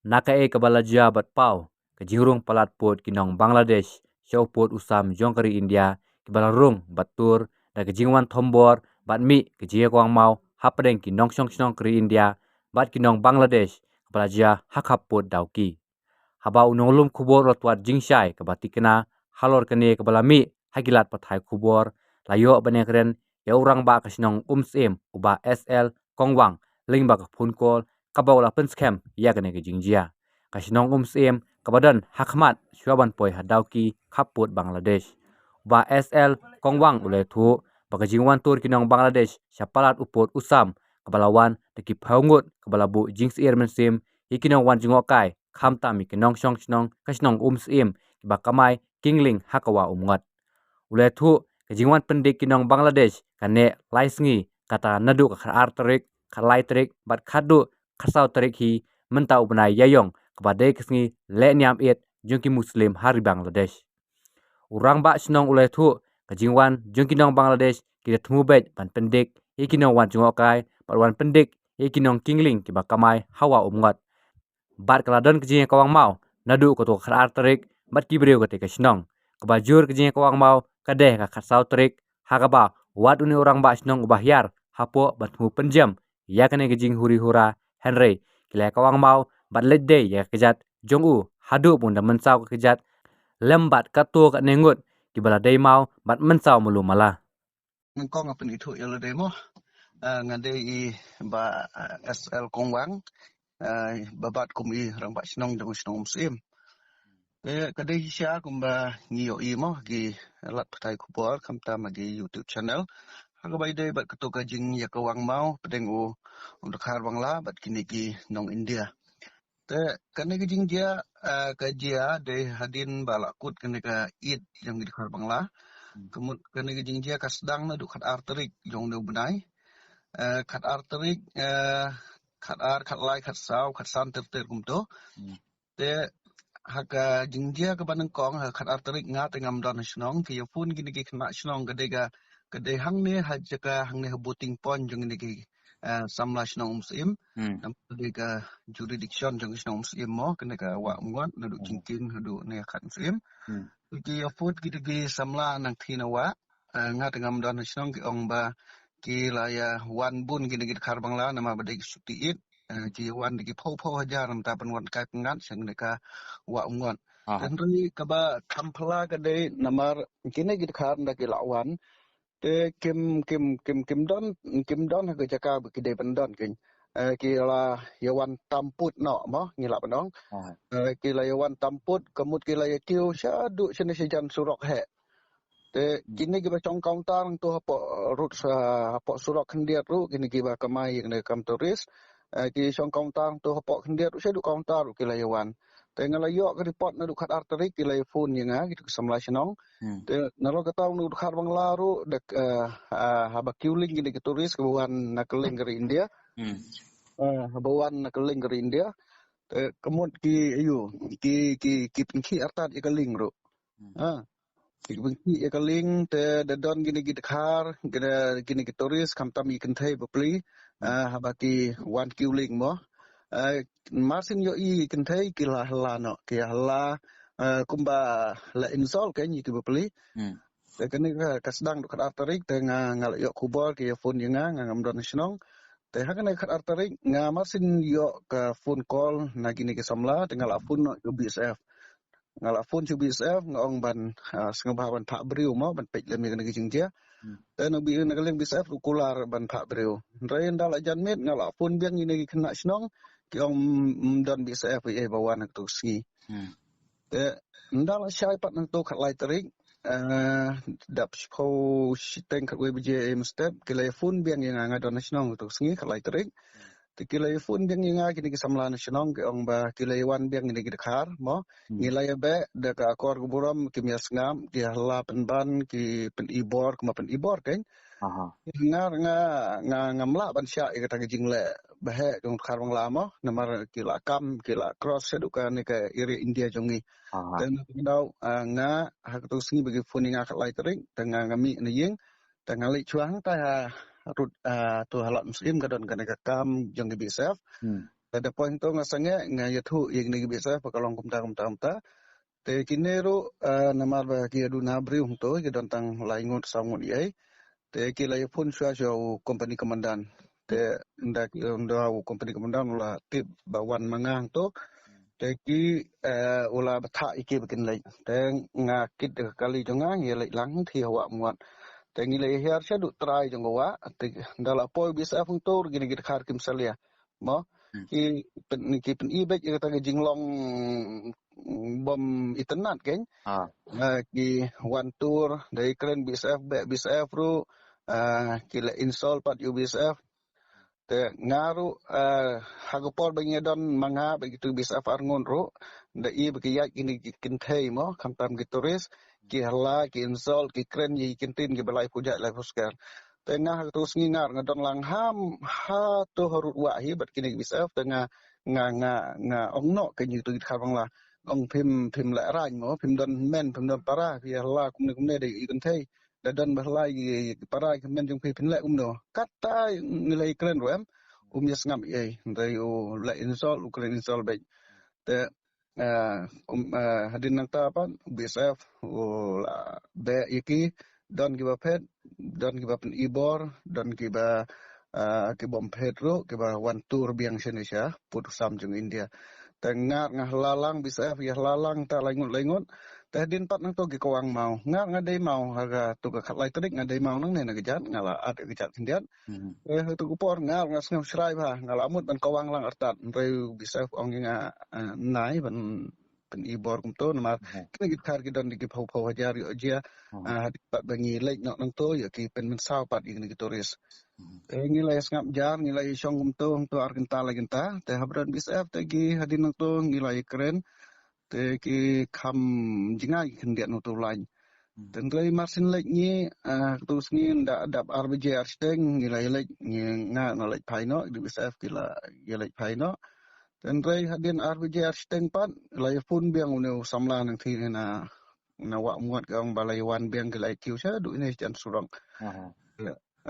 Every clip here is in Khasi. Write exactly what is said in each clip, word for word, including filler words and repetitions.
Na kaei kaba la jia bad paw, ka jingrung palat pud ki nong Bangladesh sha u pud u sam jong ka ri India, kiba la rung bad tur da ka jingwan thombor bad mih ka jingïakawang maw hapdeng ki nongshong shnong ka ri India bad ki nong Bangladesh, kaba la jia ha khap pud Dawki. Haba u nonglum khubor u la twad jingshai kaba tikna halor kane kaba la mih ha ki lad pathai khubor, la ïoh ban ïakren ïa u rangbah ka shnong Umsyiem, u Bah S L Kongwang, lyngba ka phone call kaba u la pynskhem ïa kane ka jingjia. Ka shnong Umsyiem kaba don ha khmat shuwa ban poi ha Dawki khap pud Bangladesh. U Bah S L Kongwang u la ïathuh ba ka jingwan tur ki nong Bangladesh sha palat u pud u sam, kaba la wan da ki phew ngut, kaba la buh jingsyier mynsiem ïa ki nongwan jngohkai, khamtam ïa ki nongshong shnong ka shnong Umsyiem, kiba kamai kingling ha ka wah Umngot. U la ïathuh ka jingwan pyndik ki nong Bangladesh ka neh lai sngi, kata naduh ka khatar tarik, khatlai tarik bad khatduh khatsaw tarik hi mynta u bnai Ïaïong, kaba dei ka sngi lehniam Eid jong ki Muslim ha ri Bangladesh. U rangbah shnong u la ïathuh ka jingwan jong ki nong Bangladesh ki da thmu beit ban pyndik ïa ki nongwan jngohkai bad wan pyndik ïa ki nongkingling kiba kamai ha wah Umngot. Bad ka la don ka jingïakawang maw naduh kato ka khatar tarik bad ki briew katei ka shnong. Kaba jur ka jingïakawang maw ka dei ka khatsaw tarik, ha kaba wat une u rangbah shnong uba hiar hapoh ban thmu pynjem ïa kane ka jinghuri hura, hynrei ki la ïakawang maw bad leit dei ïa ka kjat jong u haduh ba un da mynsaw ka kjat lem bad katto katne ngut kiba la dei maw bad mynsaw malu mala. Nyngkong nga pynithuh ïa lade mo. Ah, nga dei i Bah, ah, S L Kongwang, ah, ba bat kum i rangbah shnong jong shnong Umsyiem. Te ka dei shisha kumba ngi ïohi mo ki lad pathai khubor khamtam ha ki YouTube channel, ha kaba ïadei bad kato ka jingïakawang maw pdeng u, u dkhar Bangla bad kine ki nong India. Te kane ka jingjia, ah, ka jia dei hadien ba la kut kane ka Eid jong ki dkhar Bangla. Hmm. Ka mut kane ka jingjia ka sdang naduh khatar tarik jong une u bnai. Eh, khatar tarik, eh, khatar, khatlai, khatsaw, khatsan ter ter kumto. Hmm. Te ha ka jingjia kaba nyngkong ha khatar tarik nga te ngam don ha shnong, ki ïa phone kine ki khynnah shnong ka dei ka, ka dei hangne ha jaka hangne ha voting point jong kine ki, eh, samla shnong Umsyiem. Hmm. Namar ka dei ka jurisdiction jong shnong Umsyiem mo, kane ka wah Umngot naduh, hmm, Jingkieng haduh ne khat Umsyiem. Hmm. Ki ïa phone kine ki samla nangthie na wah, eh, nga te ngam don ha shnong, ki ong ba ki la ïa wan bun kine ki dkhar Bangla namar ba dei ki shuti Eid. Eh, ki ïa wan da ki phew phew hajar namar ban wan kai pyngngad sha kane ka wah Umngot. Aha. Hynrei kaba kham phylla ka dei namar kine ki dkhar ynda ki la wan te kim, kim, kim, kim don, kim don ha ka jaka ba ki dei ban don kein. Eh, ki la ïa wan tam pud noh mo, ngi lah ban ong. Aha. Eh, ki la ïa wan tam pud, ka mut ki la ïa kiew shaduh shane shajan surok heh. Te, hmm, kine kiba shong counter hangto hapoh rud sa, hapoh surok khyndiat ruh, kine kiba kamai ïa kane ka kam tourist. Eh, ki shong counter hangto hapoh khyndiat ruh, shaduh counter ruh ki la ïa wan. Te nga la ïoh ka report naduh khatar tarik ki la ïa phone ïa nga, kito ki samla shnong. Hmm. Te nalor kata u dkhar Bangla ruh da, eh, ah, haba kiew lieng kine ki tourist kiba wan na kylleng ka ri India. Hmm. Eh, haba wan na kylleng ka ri India. Te ka mut ki, ayu, ki, ki, ki pynkhih artat ïa ka lieng ruh. Hmm. Ah. Ki pynkhih ïa ka lieng te da don kine ki dkhar, kine, kine ki tourist, khamtam ki kynthei bapli, hmm, ah, haba ki wan kiew lieng mo. Ah, mar syn ïohi kynthei ki la hla noh, ki la hla, ah, kumba la insult kein ïa ki bapli. Hmm. Te kane ka, ka sdang naduh khatar tarik, te nga, nga la ïoh khubor ki ïa phone ïa nga, nga ngam don ha shnong. Te ha kane khatar tarik nga mar syn ïoh ka phone call na kine ki samla, te nga la phone noh ïa u B S F. Nga la phone sha u B S F, nga ong ban, ah, sngewbha ban phah briew mo, ban peit lem ïa kane ka jingjia. Hmm. Te na u B-, na ka liang B S F ruh kular ban phah briew. Hynrei ynda la jan miet nga la phone biang ïa kine ki khynnah shnong, ki ong, mm, mm, don B S F ei ei ba wan ha kato ka sngi. Hmm. Te ynda la shai pat na kato khatlai tarik, eh, dap shiphew shiteng khatwei baje ei mynstep, ki la ïa phone biang ïa nga, nga don ha shnong kato ka sngi khatlai tarik. Te ki la ïa phone biang ïa nga kine ki samla na shnong, ki ong ba ki la ïa wan biang kine ki dkhar mo. Hmm. Ngi la ïa beh da ka akor ka burom, kim ïa sngap, ki hla pynban, ki pyn-i bor, kumba pyn-i bor kein. Aha. Nga, nga, nga, ngam lah ban shah ïa kata ka jingleh baheh jong u dkhar Bangla mo, namar ki la kam, ki la cross shaduh kane ka area India jong ngi. Aha. Te nga, ah, nga, ha kato ka sngi ba ki phone ïa nga khatlai tarik, te nga, nga mih na ïing, te nga leit shuwa hangtai ha rud, ah, to ha Lad Umsyiem ka don kane ka kam jong ki B S F. Hmm. Te da poi hangto nga sangeh, nga ïathuh ïa kine ki B S F ba ka long kumta kumta kumta. Te kine ruh, ah, namar ba ki ïa duna briew hangto, ki don tang lai ngut saw ngut ïa. Te ki la ïa phone shuwa shuwa u company commandant. Te ynda ki ynda u company commandant u la tip ba wan ma nga hangto. Te ki, eh, u la bthah ïa ki ba kin leit. Te nga kit da ka kali jong nga, ngi leit lang hi ha Wah Muat. Te ngi la ïa hiar shaduh trai jong ka wah. Te ynda la poi B S F hangto ruh kine ki dkhar kim salia. Mo, ki pyn, ki pyni beit ïa kata ka jinglong, mm, bym itynnad kein. Ah, ki wan tur, dei kren B S F, beh B S F ruh, ah, ki la insult pat ïa u B S F. Te nga ruh, ah, ha ka por ba ngi don ma nga bad kitu B S F arngut ruh, da i ba ki ïaid kine ki kynthei mo, khamtam ki tourist, ki hala, ki insult, ki kren ïa ki ktien kiba lai phew jait lai phew skhem. Te nga ha katu sngi nga, nga don lang ha, ha tu harud wah hi bad kine ki B S F, te nga, nga, nga, nga ong noh ka ngi tu ki dkhar Bangla. Ong phim, phim leh rang mo, phim don men, phim don para, phi hala kumne kumne dei i kynthei. Da don ba hala i, i para i kmen jong phi phin leh kumno. Kata ngi lei kren ruh em, um ïa sngap ei, dei u leh insult, u kren insult beit. Te ah, kum, ah, hadien nangta pat, B S F, u la beh ïa ki, don kiba phet, don kiba pyni bor, don kiba, ah, ki bym phet ruh, kiba wan tur biang shane sha pud u sam jong India. Te nga nga hala lang, B S F ïa hala lang, ta lai ngut lai ngut. Te hadien pat nangto ki kawang maw. Nga nga dei maw, ha katu ka khatlai tarik nga dei maw nangne na ka jat, nga la at ka jat khyndiat. Hmm. Eh, tu ka por nga, nga sngewsrai bha, nga la mut ban kawang lang artat, hynrei B S F ong ïa nga, eh, nai ban pyni bor kumto namar, hmm, kine ki dkhar ki don da ki phew phew hajar ïoh jia, hmm, ah, hadien pat ba ngi leit noh nangto ïoh ki pynmynsaw pat ïa kine ki tourist. Hmm. Eh, ngi la ïa sngap jar, ngi la ïa shong kumto, kumto ar kynta lai kynta, te hapdeng B S F te ki hadien nangto ngi la ïa kren, te ki kham jngai ki khyndiat na utu u lain. Hmm. Te hynrei mar shen leit ngi, ah, katu sngi nda dap ar baje ar shiteng ngi la ïa leit, ngi nga nga leit phai noh, ki B S F ki la ïa leit phai noh. Te hynrei hadien ar baje ar shiteng pat la ïa phone biang une u samla nangthie na, na Wah Muat ka ong ba la ïa wan biang ki la ïa kiew shaduh ine jan surok. Aha.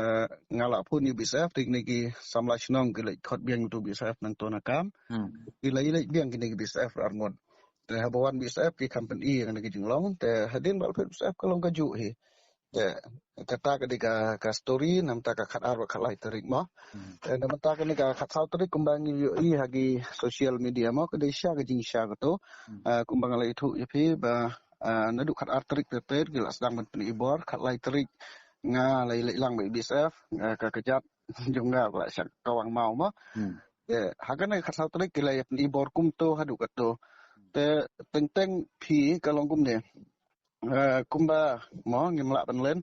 Eh, nga la phone ïa B S F, te kine ki samla shnong ki leit khot biang ïa utu B S F nangto na kam. Hmm. Ki la ïa leit biang kine ki B S F arngut. Te haba wan B S F ki kham pyni ïa kane ka jinglong. Te hadien ba la phet B S F ka long kajuh hi. Te kata ka dei ka, ka story namar ka khatar bad khatlai tarik mo. Hmm. Te namar kane ka khatsaw tarik kumba ngi ïohi ha ki social media mo, ka dei shisha ka jingshisha kato. Hmm. Ah, kumba nga la ïathuh ïa phi ba, ah, naduh khatar tarik ter ter ki la sdang ban pyni bor, khatlai tarik nga la ïa leit lang bad B S F, ah, ka kjat jong nga la shah kawang maw mo. Hmm. Te ha kane khatsaw tarik ki la ïa pyni bor kumto haduh kato. Te teng teng phi ka long kumne. Eh, kumba mo ngim lah ban len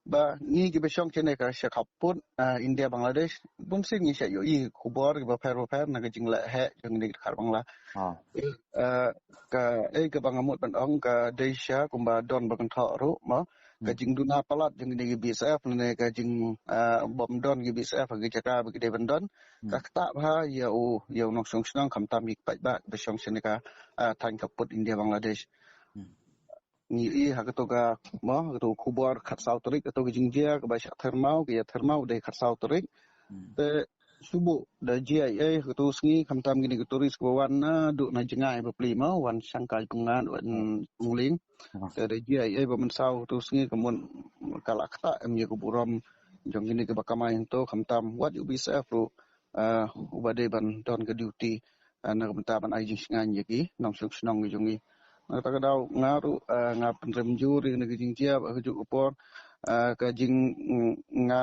ba ngi kiba shong shane ka sha khappud, eh, India Bangladesh, bun sien ngi shah ïohi khubor kiba pher ba pher na ka jingleh heh jong ngi ki dkhar Bangla. Ah. Eh, ka, eh, kaba nga mut ban ong ka dei shisha kumba don ba kynthoh ruh mo, ka, hmm, jingduna palat jong ngi ki B S F ne ka jing, eh, bym don ki B S F ha ki jaka ba ki dei ban don. Hmm. Ka ktah bha ïa u, ïa u nongshong shnong khamtam ïa ki paidbah ba shong shane ka, eh, thaiñ khappud India Bangladesh. Hmm. Ngi ïohi ha kato ka, mo, ha kato ka khubor khatsaw tarik, kato ka jingjia kaba shah ther maw, ka ïa ther maw dei khatsaw tarik. Hmm. Te shu buh da jia ei ei ha kato ka sngi, khamtam kine ki tourist kiba wan naduh na jngai bapli mo, wan shangkai Pyngan, wan, hmm, Mungling. Hmm. Te da jia ei ei ba mynsaw ha kato ka sngi ka mut ka la ktah em ïa ka burom jong kine kiba kamai hangto, khamtam wat ïa u B S F ruh, ah, uba dei ban don ka duty, ah, na ka bynta ban ai jingshngaiñ ïa ki nongshong shnong ki jong ngi. Na kata ka daw nga ruh, ah, nga pynrem jur ïa kane ka jingjia ba ha kajuh ka por, ah, ka jing, mm, nga,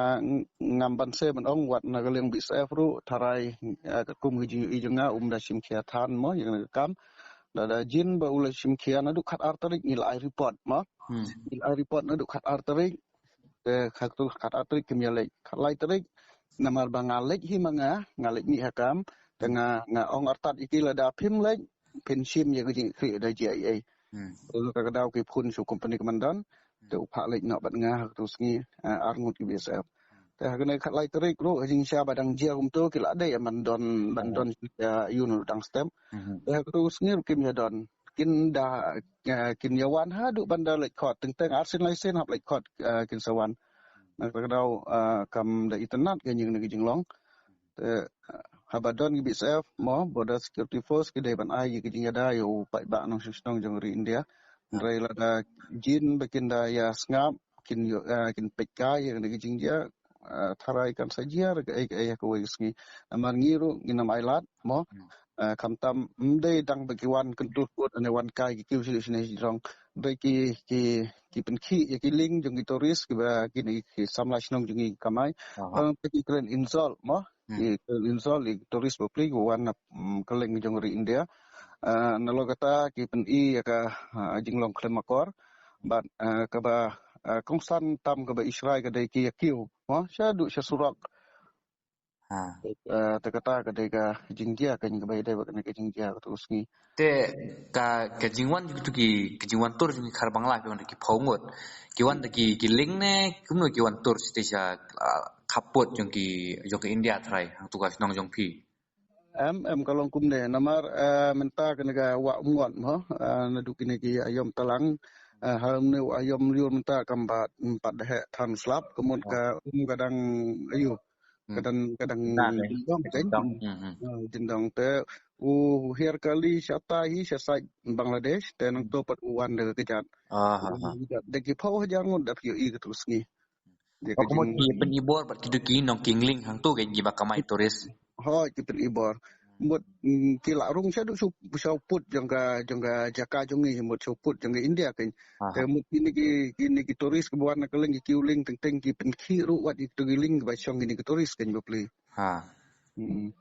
ngam banse ban ong wat na ka liang B S F ruh tharai, ah, katkum ka jingïohi jong nga um da shim khia than mo ïa kane ka kam. Lada jin ba u la shim khia naduh khatar tarik ngi la ai report mo. Hmm. Ngi la ai report naduh khatar tarik. Te khatar, khatar tarik kim ïa leit. Khatlai tarik namar ba nga leit hi ma nga, nga leit mih ha kam. Te nga, nga ong artat ïa ki lada phim leit, phin shim ïa ka jingkhreh da jia ei ei. Hmm. Te ka daw ki phone sha u company commandant. Te u phah leit noh bad nga ha kato ka sngi, eh, arngut ki B S F. Te ha kane khatlai tarik ruh ha jingshisha ba dang jia kumto ki la dei ban don, ban don, eh, ïa u dang step. Hmm. Te ha kato ka sngi ruh kim ïa don. Kin da, eh, kin ïa wan haduh ban da leit khot. Teng teng arsien laisien hap leit khot, eh, kin sa wan. Na kata ka daw, eh, kam da itynnad ka jing, ka jinglong. Te, eh, haba don ki B S F mo, Border Security Force, ki dei ban ai ïa ki jingïada ïa u paidbah nongshong shnong jong ri India. Hynrei lada jin ba kin da ïa sngap, kin ïoh, eh, kin peit kai ïa kane ka jingjia, eh, tharai kan sa jia ruh kaei kaei ha kawei ka sngi. Namar ngi ruh ngin ym ailad mo. Eh, khamtam ym dei tang ba ki wan kyntu kut ne wan kai ki kiew sha shnong sha jrong. Hynrei ki, ki, ki pynkhih ïa ki link jong ki tourist kiba kine ki samla shnong jong ngi ki kamai. Ba ki kren insult mo. Ki kren insult ïa ki tourist bapli kiba wan na, mm, kylleng jong ri India. Eh, nalor kata ki pyni ïa ka, eh, jinglong khlem akor. Bad, eh, kaba, eh, kongsan tam kaba i Shrai ka dei ki ïa kiew mo, shaduh sha surok. Eh, te kata ka dei ka jingjia ka, kaba ïadei bad kane ka jingjia katto ka sngi. Te ka, ka jingwan jong kitu ki, ka jingwan tur jong ki Khar Bangla ki wan da ki phew ngut. Ki wan da ki, ki link ne kumno ki wan tur sha te sha, ah, khappud jong ki, jong ka India trai hangtu ka shnong jong phi. Em, em ka long kumne namar, eh, mynta kane ka Wah Umngot mo, eh, naduh kine ki aïom Talang, eh, ha une u aïom Lyiur mynta kam pat, pat da heh than slap, ka mut ka um ka dang aïu. Ka dang, ka dang jyndong te. Eh, jyndong te u hiar kali shatai hi sha sait Bangladesh te nangto pat u wan da ka kjat. Da ki phew hajar ngut da phi ïohi katto ka sngi. Ka mut ki pynibor bad kitu ki nongkyngling hangtu ki ba kamai tourist. Hooid, ki pynibor. Mut, mm, ki la rung shaduh sha u pud jong ka, jong ka jaka jong ngi, mut sha u pud jong ka India kein. Te mut kine ki, kine ki tourist kiba wan na kylleng ki kiew link teng teng ki pynkhih ruh wat ïa kitu ki link kiba shong kine ki tourist kein bapli. Hmm.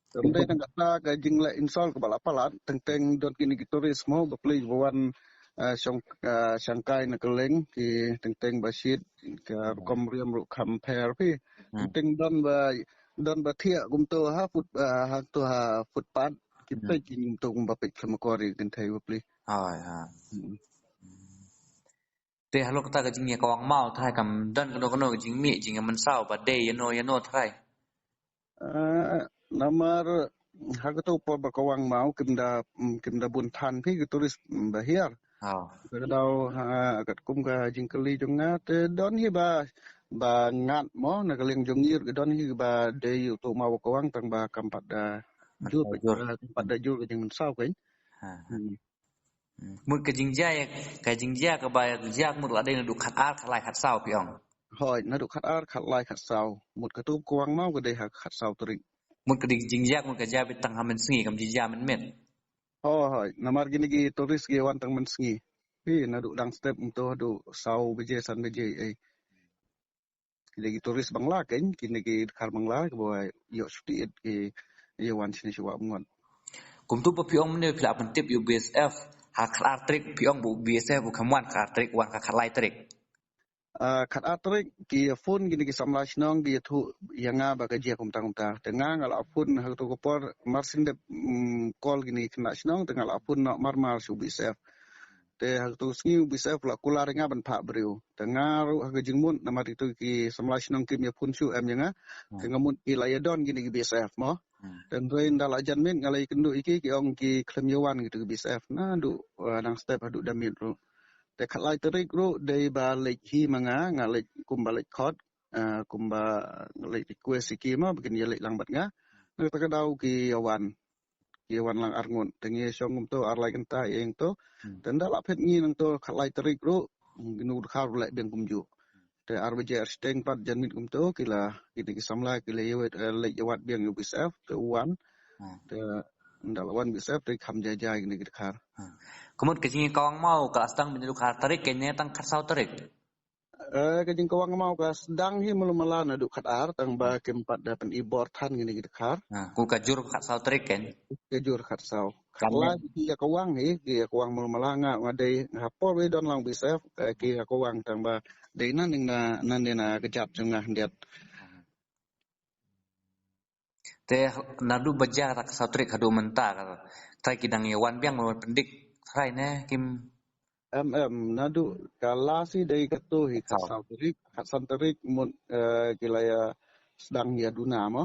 Te ym dei tang kata ka jingleh insult kaba la palat, teng teng don kine ki tourist mo bapli ba wan, eh, shong, eh, shangkai na kylleng ki teng teng ba shit ka rukom riam ruh kham pher phi. Teng teng don ba, don ba thiah kumto ha foot, eh, ha to ha footpath. Ki peit ki kumto kumba peit khlem akor ïa ki kynthei bapli. Hooid, ha. Te halor kata ka jingïakawang maw tharai kam don kano kano ka jingmih jingïamynsaw ba dei ïano ïano tharai. Eh, namar ha kato por ba kawang maw kim da, mm, kim da bun than phi ki tourist, mm, ba hiar. Ka daw ha katkum ka jingkylli jong nga te don hi ba, ba ngat mo na ka liang jong ngi ruh don hi ba dei uto maw ba kawang tang ba kam pat da jur, eh, kam pat da jur ka jingmynsaw kein. Hmm. Mut ka jingjia, ka jingjia kaba jia mut la dei naduh khatar khatlai khatsaw phi ong. Hooid, naduh khatar khatlai khatsaw. Mut katu kawang maw ka dei ha khatsaw tarik. Mut ka dei jingjia mut ka jia beit tang ha mynsngi kam jingjia mynmiet. Hooid, hooid. Namar kine ki tourist ki wan tang mynsngi. Phi naduh dang step kumto haduh saw baje san baje ei. Kine ki tourist Bangla kein, kine ki Khar Bangla kiba ïoh shuti ïeit ki ïa wan shane sha Wah Umngot. Kumtu ba phi ong mynne phi la pyntip ïa u B S F ha khatar tarik phi ong ba u B S F u kham wan khatar tarik wan ka khatlai tarik. Ah, khatar tarik ki ïa phone kine ki samla shnong ki ïathuh ïa nga ba ka jia kumta kumta. Te nga nga la phone ha kato ka por mar shen dep, mm, call kine ki khynnah shnong te nga la phone noh mar mar sha u B S F. Te ha kato ka sngi u B S F la kular ïa nga ban phah briew. Te nga ruh ha ka jingmut namar kito ki samla shnong kim ïa phone shuh em ïa nga. Te nga mut ki la ïa don kine ki B S F mo. Te hynrei ynda la jan miet nga la ïakynduh ïa ki ki ong ki khlem ïa wan kito ki B S F. Naduh, eh, dang step haduh da miet ruh. Te khatlai tarik ruh dei ba leit hi ma nga, nga leit kumba leit khot, eh, kumba leit request ïa ki ma ba kin ïa leit lang bad nga. Na kata ka daw ki ïa wan. Ki ïa wan lang ar ngut. Te ngi shong kumto ar lai kynta ïa ngto. Te ynda la phet ngi nangto khatlai tarik ruh, ngi nu dkhar ruh leh biang kumjuh. Te ar baje ar shiteng pat jan miet kumto ki la, kine ki samla ki la ïa wad, eh, leit ïa wad biang ïa u B S F te u wan. Te ynda la wan B S F te kham jai jai kine ki dkhar. Ka mut ka jingïakawang maw ka la sdang mynta naduh khatar tarik kein ne tang khatsaw tarik. Eh, ka jingkawang maw ka sdang hi mala mala naduh khatar tang ba kim pat da pynibor than kine ki dkhar. Ka jur khatsaw tarik kein. Ka jur khatsaw. Khatlai ki ïakawang hi, ki ïakawang mala mala nga nga dei ha por ba don lang B S F, eh, ki ïakawang tang ba dei na ning na, na ning na ka jat jong nga khyndiat. Te naduh ba jia kata khatsaw tarik haduh mynta kata. Trai ki dang ïa wan biang ban pyndik trai ne kim. Em, em, naduh ka lasi dei kato hi khatsaw tarik, khatsan tarik mut, eh, ki la ïa sdang ïa duna mo.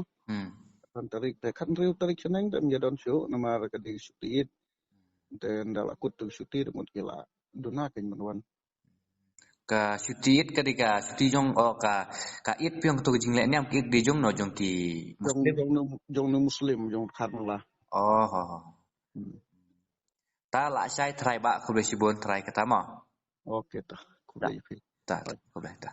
Khatsan tarik te khathynriew tarik shaneng te ym ïa don shuh namar ka dei shuti ïeit. Te ynda la kut tu shuti te mut ki la duna kein ban wan. Ka shuti Eid ka dei ka shuti jong, o ka, ka Eid phi ong, kato ka jingleh niam ka Eid ka dei jong no, jong ki Muslim? Jong, jong, jong Muslim, jong Kharmala. Oh, oh, oh. Hmm. Ta la shai trai ba, khublei shibun trai kata mo. Okay ta. Khublei phi. Ta, ta, khublei ta.